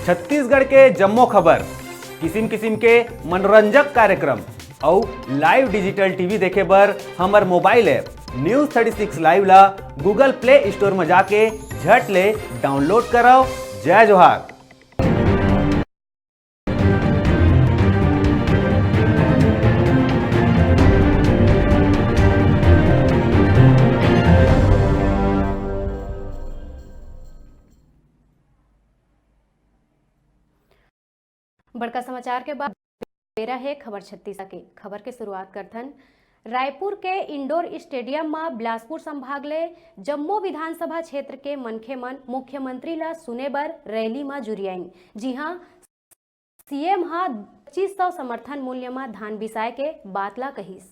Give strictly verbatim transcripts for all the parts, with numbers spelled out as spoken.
छत्तीसगढ़ के जम्मो खबर, किसिम किसिम के मनोरंजक कार्यक्रम अउ live digital T V देखे बर हमर mobile app News Thirty Six Live ला Google Play Store म जाके झट ले download करव। जय जोहार। बड़का समाचार के बाद बेरा हे खबर छत्तीसगढ़ के। खबर के शुरुआत करथन। रायपुर के इंडोर स्टेडियम म बिलासपुर संभाग ले जम्मो विधानसभा क्षेत्र के मनखे मन मुख्यमंत्री ल सुने बर रैली म जुरियाइन, जिहां सीएम ह पच्चीस सौ समर्थन मूल्य म धान बिसाए के बात ल कहिस।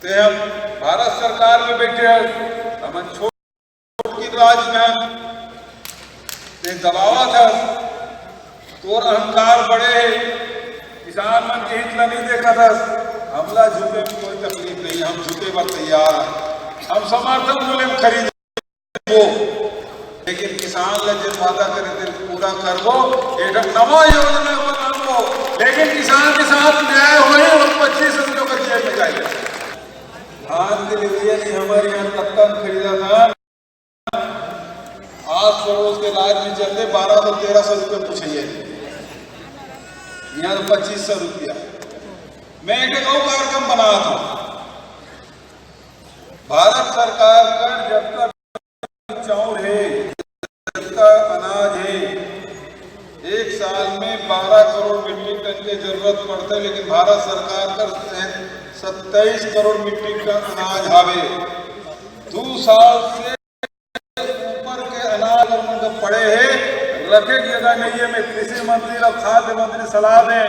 ते हम भारत सरकार में बैठे हैं, हमन छोट के राज में हैं, ते दबावत है, तोर अहंकार बड़े है, किसान मन के हित ला नहीं देखत हस। हमला झुके में कोई तकलीफ नहीं, हम झुके बर तैयार हैं, हम समर्थन मूल्य में खरीद वो, लेकिन किसान ला जेन वादा करे तेन पूरा करबो, एक ठन नवा योजना बनाबो, लेकिन किसान के साथ न्याय होही और पच्चीस रुपये का जेब में जाए। धान के लिए नहीं, हमारे यहाँ कत्ता खरीदा था, आज पड़ोस के राज में चलते बारह सौ तेरह सौ रुपये पूछे, यहाँ तो पच्चीस सौ रुपया। मैं एक ठन अउ कार्यक्रम बना था, भारत सरकार का जब तक चाउर हे, जतका अनाज हे, एक साल में बारह करोड़ मीट्रिक टन के जरूरत पड़थे, लेकिन भारत सरकार कर सत्ताईस करोड़ मीट्रिक टन अनाज हावे। दू साल से ऊपर के अनाज हमन का पड़े हे, रखे के जगह नहीं है। मैं कृषि मंत्री और खाद्य मंत्री सलाह दें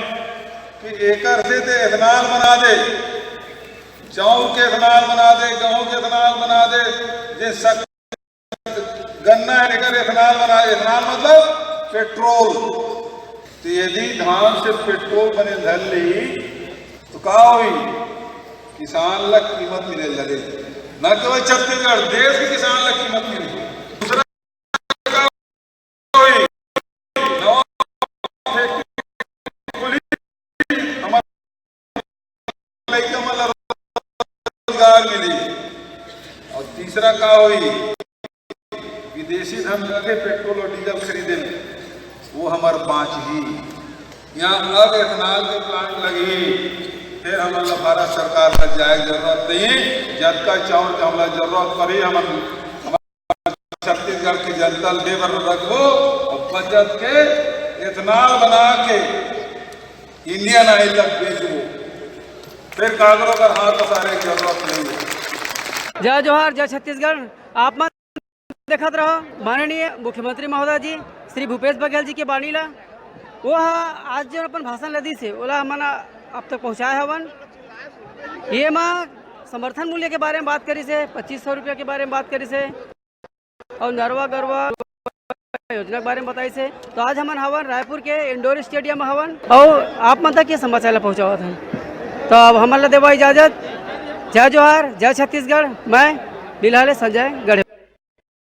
कि एकर से ते ethanol बना दे, चाउर के ethanol बना दे, गेहूं के ethanol बना दे, जे सक-, गन्ना है, एकर ethanol बना, ethanol मतलब पेट्रोल। तो यदि धान से पेट्रोल बने धर ली, तो का होई? किसान ला कीमत मिले लगे। न केवल छत्तीसगढ़, देश के किसान ला कीमत मिले। दूसरा का होई? नवा फैक्ट्री खुली, हमारे लइका मन ला रोजगार मिली। और तीसरा का होई? विदेशी धन रखे पेट्रोल और डीजल खरीदे में, वो हमार बाँचही। यहाँ अब ethanol के plant लगही, फिर हमन ला भारत सरकार ला जाए के जरूरत नहीं। जतका चाउर के हमला जरूरत पड़ी, हमन छत्तीसगढ़ के जनता ल दे बर रखबो और बचत के ethanol बना के Indian Oil तक बेचबो, फिर काकरो कर हाथ पसारे के जरूरत नहीं है। जय जोहार, जय छत्तीसगढ़। आप मन देखत रहो माननीय मुख्यमंत्री महोदय जी श्री भूपेश बघेल जी के बाणी ला। वो ह आज जो अपन भाषण ल दिस हे, ओला हमन आप तक पहुँचाए हवन। ये मा समर्थन मूल्य के बारे में बात करिस हे, पच्चीस सौ रुपया के बारे में बात करिस हे। अउ नरवा गरवा योजना के बारे में बताइस हे। तो आज हमन हवन रायपुर के इंडोर स्टेडियम में हवन, अउ आप मन तक ये समाचार ला पहुँचावत हन। तो अब हमन ला देवा इजाजत। जय जोहार, जय छत्तीसगढ़। मैं बिलहले संजय गढ़े।